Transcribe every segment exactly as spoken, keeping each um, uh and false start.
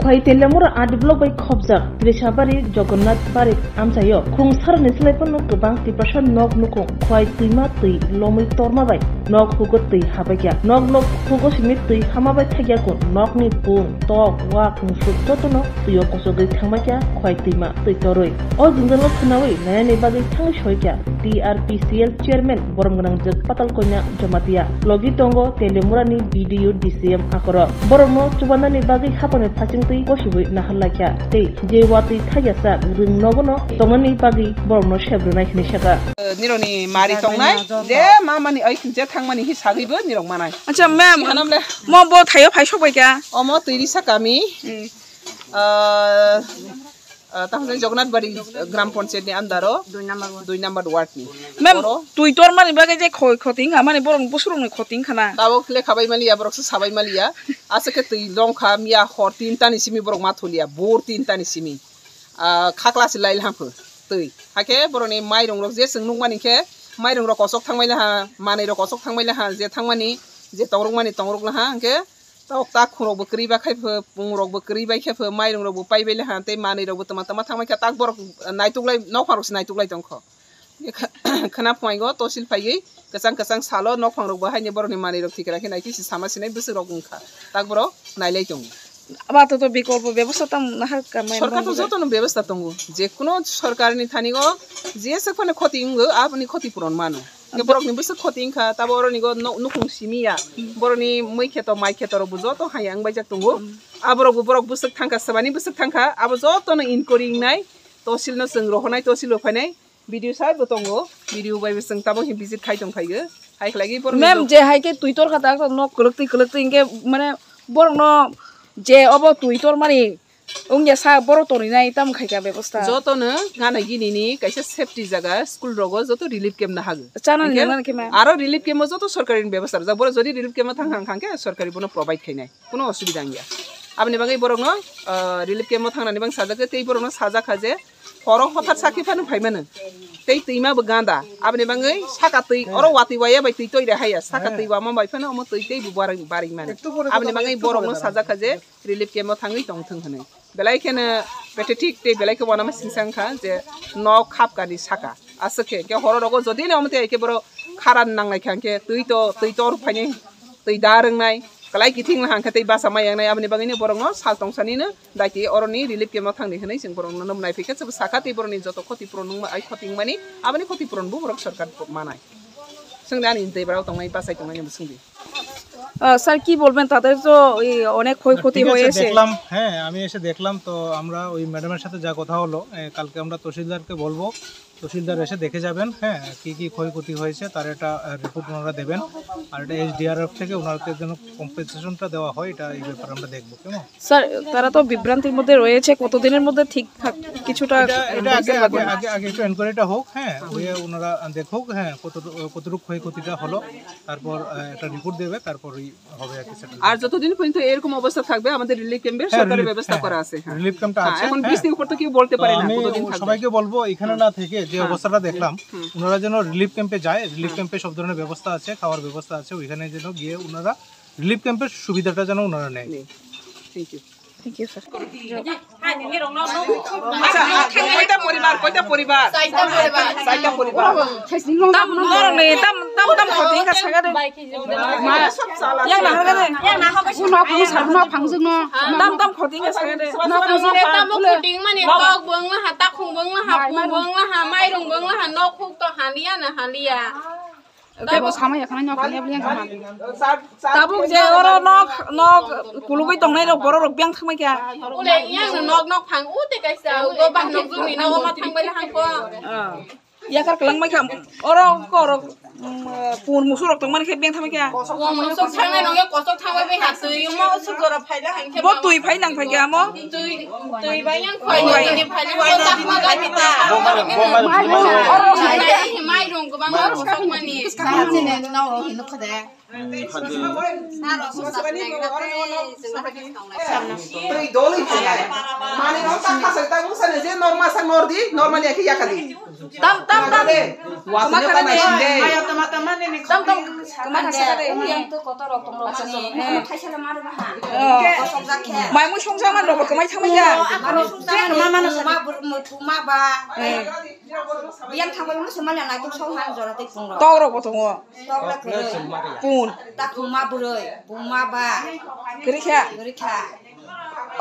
Khwai Teliamura R D block bai khopjak Trisabari Jagannath Bari amchaio khungsarni slai phano kwbang Tiprasa nok nukhung khwai twima twi lomwi torma bai nok hugo twi habaikha. Nok nok hugo simi twi hama bai thakya kun nokni bung, tok, wak, musuk jotono twio kochogwi thangbaikha khwai twima twi torwi. O jwngjalo khwnawi nainani bagwi thangwi soikha T R P C L chairman borom gwnang jwk Patal Konya Jamatia. Logi tongo Teliamurani B D O D C M akorok. Borokno chubanani bagwi hapani phachingtwi kosiwi naharlaikha tei je watwi thaiyasa rwng nogono tongnani bagwi borokno sep rwnai hwnwi sakha. Nirokni mari tongnai, je mamani, ai, je thangmani hi sagwibo nirok manai. Acha, ma'am, si hanamle? Mo bo thaio phai sokbaikha. Omo Twirisa kami. Hmm. Ah, ah, tamo Jagannath Bari Gram Panchayat ni under o dui number ward. Dui number ward ni. Ma'am, oro twi tormani bagwi je khoi khoti wngkha, mani borok bwswrwngni khoti wngkha na? Tabuk lekha bai maliya, borok se sabai maliya. Aswk khe twi longkha, miya hor tinta ni simi borok ma thuliya, bor tinta ni simi. Ah, khakla se lai lham pho twi. Hakhe borok ni mairung rok je chwng nukmani khe, mairung rok kochok thangbai laha, manwi rok kochok thangbai laha, je thangmani, je tongrok mani tongrok laha, hwnkhe tok tak khurok bo kwrwi ba khai pho, pung rok bo kwrwi bai khe pho, mairung rok bo pai bai le ha, tei manwi rok bo tama tama thang bai kha, tak borok naituk lai, nok phang rok se naituk lai tong kho. Khwna phuaingo tosil phaiwi kwchang kwchang salo nok phang rok bo haini borok ni manwi rok thikra khe nai khe se sama sinai bwswk rok wng kha, tak borok nai lai tongo. Abo to, to bikolpo bebosta tamo nahar kamai. Sorkar to joto no bebosta tongo, je kuno sorkar ni thani o je se phano khoti wngo, aboni khoti puron mano. Hwnkhe borokni bwswk khoti wngkha, tabo oroni go no-, nukhung simi ya. Borokni mui kheto, mai kheto rok bo joto haya wngbaijak tongo. Aborok bo borok bwswk thangkha, swbani bwswk thangkha, abo jotono inquiry wngnai, tosil no chwng rohornai, tosil rok phainai, B D O sir bo tongo, B D O bai bo chwng tamo khe visit khai tong phaigo. Hai khlai borokni ma'am, je hai khe twi torkha tak nok kwlwk twi kwlwk twi hwnkhe mane borokno je obo twi tormani Wngya sa borok tonwi nai tamo khaikha bebosta. Jotono gana gini ni kaisa safety jaga school rogo joto relief camp no hago. Chanani hwnkhe nangnani khe ma? Aro relief camp o joto sorkari ni bebosta rijak. Borok jodi relief camp o thang thang khe sorkari bono provide khainai. Kuno osubida wngya. Aboni bagwi borokno, ah, relief camp o thangnani bang sajak tei borokno sajak kha je horo hothar sakhe phano phaimano. Tei twima bo ganda. Aboni bagwi saka twi oro watwi waya bai twi toira haya. Saka twi wama bai phano omo twi tei bo barwi mani. Aboni bagwi borokno sajak kha je relief camp o thangwi tongthwng hwnwi. Belai kheno pathetic tei belai khe uanama singsa wngkha je nok khapkani saka. Aswk khe, khe horo rogo jodi no omo tei khe borok khara nanglai kha, khe twi to, twi tor phainai, twi da rwngnai, kwlai kithing wngkha khe tei basa mai yangnai, aboni bagwino borokno sal tongsanino daiti oroni relief camp o thangdi hwnwi chwng borokno naiphai khe, chwng sakha tei borokni joto khoti puron wngma-, ai khoti wngmani, aboni khoti puron bo borok sorkar manai. Swngdi ani tei borok tongnai, bachai tongnai, swngdi. আহ, স্যার, কি বলবেন? তাদের তো এই অনেক ক্ষয়ক্ষতি হয়েছে। ঠিক আছে, দেখলাম, হ্যাঁ, আমি এসে দেখলাম। তো আমরা ওই ম্যাডামের সাথে যা কথা হলো, এ, কালকে আমরা তহসিলদারকে বলবো, তহসিলদার এসে দেখে যাবেন, হ্যাঁ, কি কি ক্ষয়ক্ষতি হয়েছে তার একটা, আহ, রিপোর্ট ওনারা দেবেন। আর এটা এসডিআরএফ থেকে ওনাদের জন্য কম্পেনসেশনটা দেওয়া হয়, এটা এই ব্যাপারে আমরা দেখবো, কেমন? স্যার, তারা তো বিভ্রান্তির মধ্যে রয়েছে, কতদিনের মধ্যে ঠিক থাক-, কিছুটা এটা, এটা আগে, বুঝতে আগে, পারবেন? আগে, আগে একটু এনকোয়ারিটা হোক, হ্যাঁ, হয়ে ওনারা দেখুক, হ্যাঁ, কতটু-, কতটুকু ক্ষয়ক্ষতিটা হলো, তারপর, আহ, একটা রিপোর্ট দেবে, তারপর ওই হবে আর কি সেটেলমেন্ট। আর যতদিন পর্যন্ত এরকম অবস্থা থাকবে, আমাদের রিলিফ ক্যাম্পের হ্যাঁ, সরকারের রিলিফ, ব্যবস্থা হ্যাঁ, করা আছে, হ্যাঁ। রিলিফ ক্যাম্পটা হ্যাঁ, আছে, এখন হ্যাঁ। বিশ দিন পর তো কেউ বলতে তো পারে না আমি কতদিন থাকবে। সবাইকে বলবো, এখানে হ্যাঁ। না থেকে যে হ্যাঁ। অবস্থাটা দেখলাম, হুম। ওনারা যেন রিলিফ ক্যাম্পে যায়, রিলিফ হুম। ক্যাম্পে সব ধরনের ব্যবস্থা আছে, খাওয়ার ব্যবস্থা আছে, ওইখানে যেন গিয়ে ওনারা রিলিফ ক্যাম্পের সুবিধাটা যেন ওনারা নেয়। নেই। Thank you. Thank you, sir. আচ্ছা, কয়টা পরিবার? কয়টা পরিবার? চারটা পরিবার। চারটা পরিবার। Tam, norok ni, tam, tam, tam khoti wngkha sakha de. Yang nahar kha de. Yang nahar kha de. Tam, tam khoti wngkha sakha de. Tam khoti wngmani tok bo wnglaha, takhung bo wnglaha, pung bo wnglaha, mairung bo wnglaha, nok huk to haliya na haliya. Tei bo sama ya khana nok ya bliang khana. Tabuk je oro nok, nok kulugwi tongnai rok borok rok biang thangmai kha. Ule yang nok nok phang u te kaisa, ugo bah nok jumi na oma thangbai le hangko. Ah. Yakar kelang mai kha. Oro ko oro, mm, pun musu rok tongmani khe biang thangmai kha. Pun musu thangnai rok ya kosok thangbai bai ha twi mo su jora phai le hangke. Bo twi phai nang phai kha mo. Twi, twi bai yang phai ni phai ni mo tak ma ga ni ta. Bo mai rong, bo mai rong, bo mai rong. Mai rong gobang ma rong sok mani. Ani no ta khasai ta mung sani je normal sa nor di, normal ya ki ya ka di. Tam, tam, tam. Tama de. Wa tama ta na khare de. Sinde. Tam, tam. Tama khasa khare. Yang to kotor rok tong rok mani. Thaisa la maru ha. Oh. Kosok jak khe. Mai mui songsa man rok kamai thamai ya. Aro songsa mani. Tuma bur-, tuma ba. Eh. Yang thamai mung sumali na tuk song han jora te pung rok. Tok rok bo tongo. Tok rok khe. Pun. Ta tuma buroi, tuma ba. Kiri kha. Kiri kha.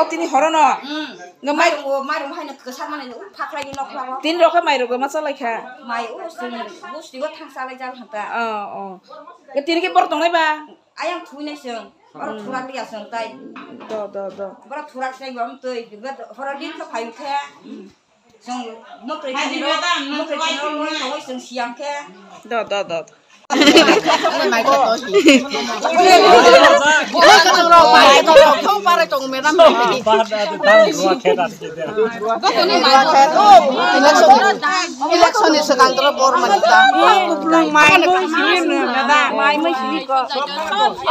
O tini horo no. Hmm. Nga mai Mairum o, mairum hai no kwsa mani no, u phaklai ni nok phla. Tin rok khe mai rok ma chalai kha. Mai u sing, busti go thang chalai jal hanta. Oh, oh. Nga tini khe bor tongnai ba? Ayang thui nai sing. Oro thurak liya sing tai. Do, do, do. Bora thurak sai bam tui, horo din kha phai khe. Sing mokri tini ro, mokri tini ro, sing siam khe. Do, do, do. Election ni swkang toro bor mani ta.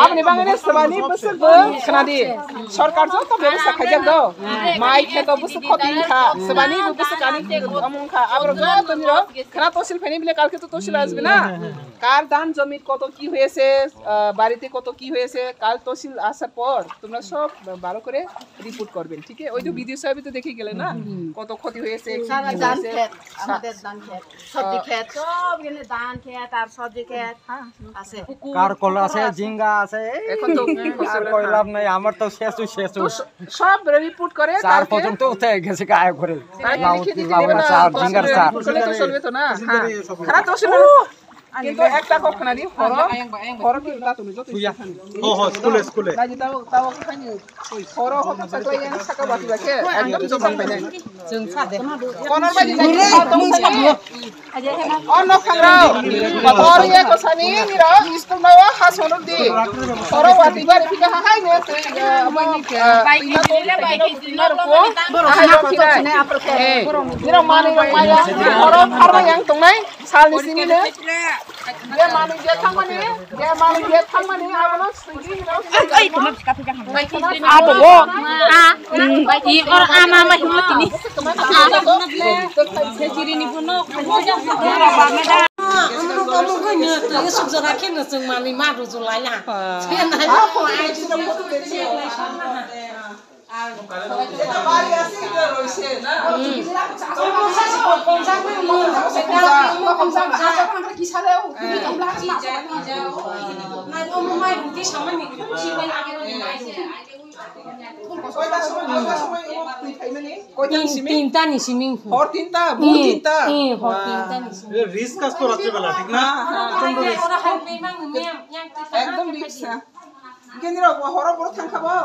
Aboni bagwi swbani bwswk bo khwnadi. Sorkar joto bebostha khaijak do. Mai khe to bwswk khoti wngkha. Swbani bo bwswk ani tongmung kha. Abro joto niro khwna tosil phaini bile kalkhe to tosil asbe na. কার ধান জমির কত কি হয়েছে, আহ, বাড়িতে কত কি হয়েছে, কাল তহসিল আসার পর তোমরা সব ভালো করে রিপোর্ট করবেন, ঠিক আছে? ওই তো ভিডিও সাহেব তো দেখে গেলে না, কত ক্ষতি হয়েছে, কি কি সারা ধান হয়েছে। ক্ষেত, আমাদের ধান ক্ষেত, সবজি ক্ষেত, সব এখানে ধান ক্ষেত আর সবজি ক্ষেত আছে। কার কলা আছে, ঝিঙ্গা আছে, এই এখন তো আর কইলাম নাই, আমার তো শেষ, শেষ। তো স-, সব রিপোর্ট করে চার কালকে পর্যন্ত উঠে গেছে গায়ে করে। তাই লাউ, লিখে দিতে লাউ, দেবে না, চার, ঝিঙ্গার চার। করলে তো চলবে তো না। হ্যাঁ। খারাপ তো ছিল। কিন্তু একটা কথা না দি, হরো, হরো কি তা তুমি যত সুইয়া। হো, হো, স্কুলে, স্কুলে। না, যেটা, তাও খানি। হরো, হরো, থাকলে ইয়ান থাকা বাকি বাকি, একদম জমা পাই নাই। কোন বাকি নাই? অন্য খারাপ। হরো ইয়ে কথা নেই, নিরা, স্কুল না, হা, শোনো দি। হরো, ওয়াটি বাড়ি ফিরে, হা, হাই, নে, তুই, আহ, আহ, ইয়া তো, ইয়া তো, ইয়া তো, ইয়া তো, হা, হাই, রকি নাই। এ, নিরা, মানে, রক, মায়া, হরো, হরো, ইয়ান, tongnai. Salni simi le. Je manwi je thangmani, je manwi je thangmani, abono swigwi hino. Ai, ai, tuma bika bika hamo. Abo bo. A, mm, i or ama ma himo tini. Amro kamu hanya tu, suk jora kena sung mani ma ruju laya. Sena ya ko ai. এটা বাড়ি আছে, এটা রইছে, না? কয়টার সময়, কয়টার সময় ও তুই খাইবে নি? কয়টা তিন, নিছিলি? তিনটা নিছিলি। হর তিনটা, ভোর তিন, তিনটা। তিন, হর তিনটা নিছিলি। এটা রিস্ক আছে তো রাত্রিবেলা, ঠিক না? হ্যাঁ, হ্যাঁ। প্রচণ্ড রিস্ক। একদম রিস্ক, হ্যাঁ। Gendiro, horo boro thang kha bo.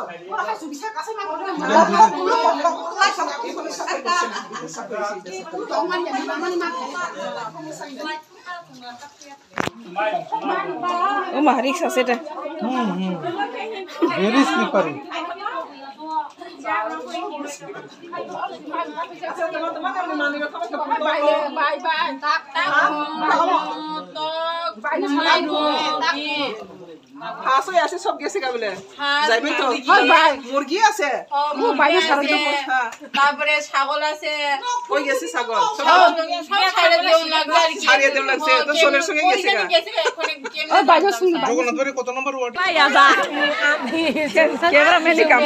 Uma, riksa seta. Hmm, hmm. Very slippery. Bye, bye. হাঁসও আছে, সব গেছে গা বলে। হাঁস, যাইবেন তো? মুরগি। মুরগি আছে। ও, মুরগি আছে। হ্যাঁ। তারপরে ছাগল আছে। কই গেছে ছাগল? সব ছাড়িয়ে দেওয়া লাগবে আর কি। ছাড়িয়ে দেওয়া লাগছে। তো চোরের সঙ্গে গেছে গা। গেছে গা, ওখানে কেমনে ও, বাইরে শুনি। জগন্নাথ বাড়ি কত নম্বর ওয়ার্ড? ভাই, আদা। ক্যামেরাম্যান নি কাম।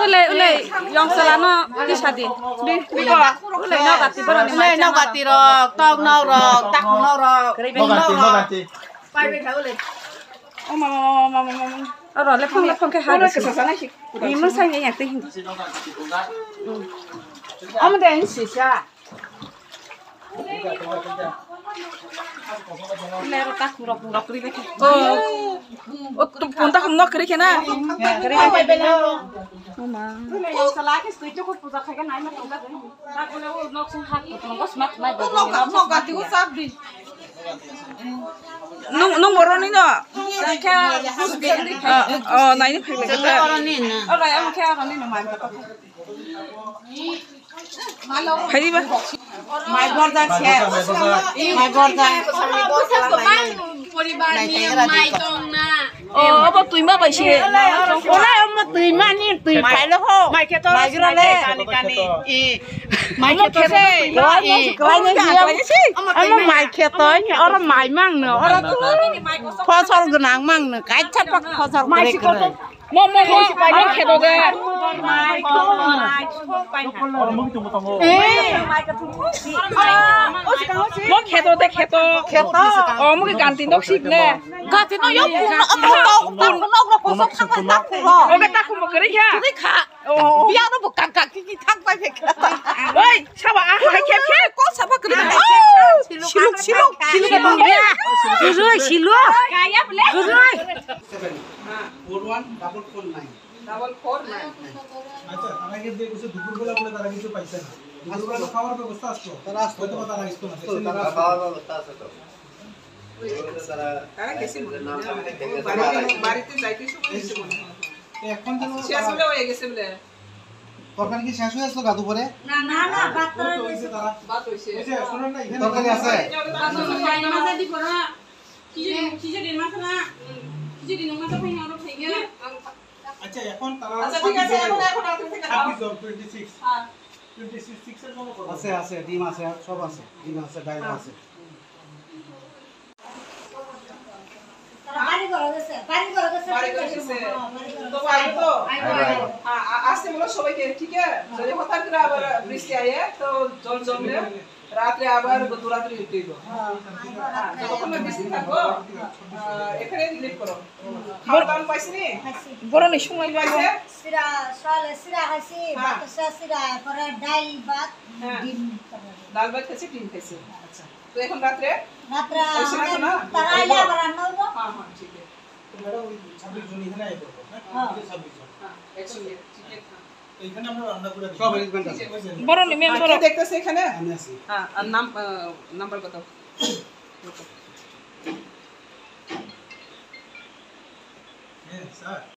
Ulai, ulai, yong salano, di sadi. Di, di ko. Ulai, no gati, borok ni mai. Ulai, no gati rok, tok no rok, tak no rok. No gati, no gati. Pai bai kha ulai. O mama, mama, mama, mama. Oro, le phang, le phang khe ha. Oro kisa sana sik. Ni mun sai ya te hin. Am de in sisa. Lero ta kurok kurok ri beke. O, o tu punta kum nok ri kena. Ri beke. Mama. Sala ke stui to ko puja khai ke nai ma tong ka. Ta ko le o nok sung hat ko nok smat mai. Nok nok ka ti u sab di. Nung, nung boroni no. Kya? Ah, oh, nai ni phai. Boroni na. Ora am kya boroni no man ka. Phaidi ba? Mai borda se. Mai borda. Poribar ni mai tong na. Oh, obo twima bai se. Ora omo twima ni twi phailo ho. Mai khe to, mai khe to, kani, kani. I. Mai khe to se. Omo khe to se. Kwlai ni, kwlai ni. Omo mai khe to, oro mai mang no, oro phosol gwnang mang no, kaisa phosol mai kwrwi kwrwi. Mo, mo, mo, mo kheto de. Mo kheto de, kheto. Kheto. O, mo ke ganti nok sik ne. Ganti nok yok, nok, nok, nok, nok, kosok sama tak kuro. Oke, tak mo kere kya? Kere kha. Oh. Biya no bukang kaki ki thang pai pek. Oi, saba, ah, hai kya, kya? Ko saba kere. Siluk, siluk, siluk. Gurui, siluk. Gurui. Four one double four nine. Double four nine. আচ্ছা, তারা কিন্তু এই বছর দুপুরবেলা বলে তারা কিছু পাইছে না। দুপুরবেলা তো খাওয়ার ব্যবস্থা আসতো। তারা আসতো। হয়তো বা তারা আসতো না। আসতো, দেখছেন তারা না? খাওয়ার ব্যবস্থা আছে তো। ওই তারা গেছে মনে হয়। নাম লেখা গেছে। বাড়িতে, বাড়িতে যাইতে সময় হয়েছে মনে হয়। তো এখন যেন শেষ তারা হলে হয়ে গেছে বলে। তরকারি কি শেষ হয়ে আসলো গাদু পরে? না, না, না, ভাত তো করা ওই যে হয়েছে। তারা ভাত হয়েছে। ওই যে, শুনুন না, এখানে তরকারি আছে? ভাত হয়েছে। মাঝে দি করা। খিচুড়ি, খিচুড়ি মাছ না। খিচুড়ি মাছ খাই না, ওরা খাই গেলে। আচ্ছা, এখন তারা আচ্ছা, ঠিক আছে, ছাব্বিশ জন। এখন, এখন রাত্রে থেকে খাও। ছাব্বিশ জন, twenty six। হ্যাঁ। Twenty six এর জন্য করবো। আছে, আছে, ডিম আছে, সব আছে। ডিম আছে, ডাল হ্যাঁ। আছে। তারা বাড়ি ঘরে গেছে, বাড়ি ঘরে গেছে, বাড়ি ঘরে গেছে। হ্যাঁ, বাড়ি ঘরে তো গেছে। আইবো তো? আইবো, আইবো। হ্যাঁ, আ-, আসতে বলো সবাইকে, ঠিক আছে? যদি হঠাৎ করে আবার বৃষ্টি আয়, তো জল জমলে রাত্রে আবার দৌড়াদৌড়ি হইতে হইব। হ্যাঁ, আইবো হ্যাঁ, রাত্রে। যতক্ষণ না বৃষ্টি থাকবো, আহ, এখানে রিলিফ করো। খাওয়া দাওয়া পাইছিনি? খাইছি। বড় নেই সময় কি পাইছে? সিরা, সকালে সিরা খাইছি, হ্যাঁ। বাতাসা সিরা, এরপরে ডাল ভাত, হ্যাঁ। ডিম তরকারি। ডাল ভাত খাইছে, ডিম খাইছে। আচ্ছা। তো এখন রাত্রে? রাত্রে খাইছে না তো না? তারা আইলে আবার রান্না হইব। হ্যাঁ, হ্যাঁ, ঠিক আছে। তো ম্যাডাম, ওই ছাব্বিশ জন এখানে আয় করবো, হ্যাঁ? হ্যাঁ। এই যে ছাব্বিশ জন। হ্যাঁ, একসঙ্গে, ঠিক আছে। তো এখানে আমরা রান্না করে দিই। সব arrangement আছে। ওই যে বড় নেই, মেম্বার। আর কে দেখতেছে এখানে? আমি আছি। হ্যাঁ, আর নাম-, আহ, নাম্বার কত? হ্যাঁ, স্যার।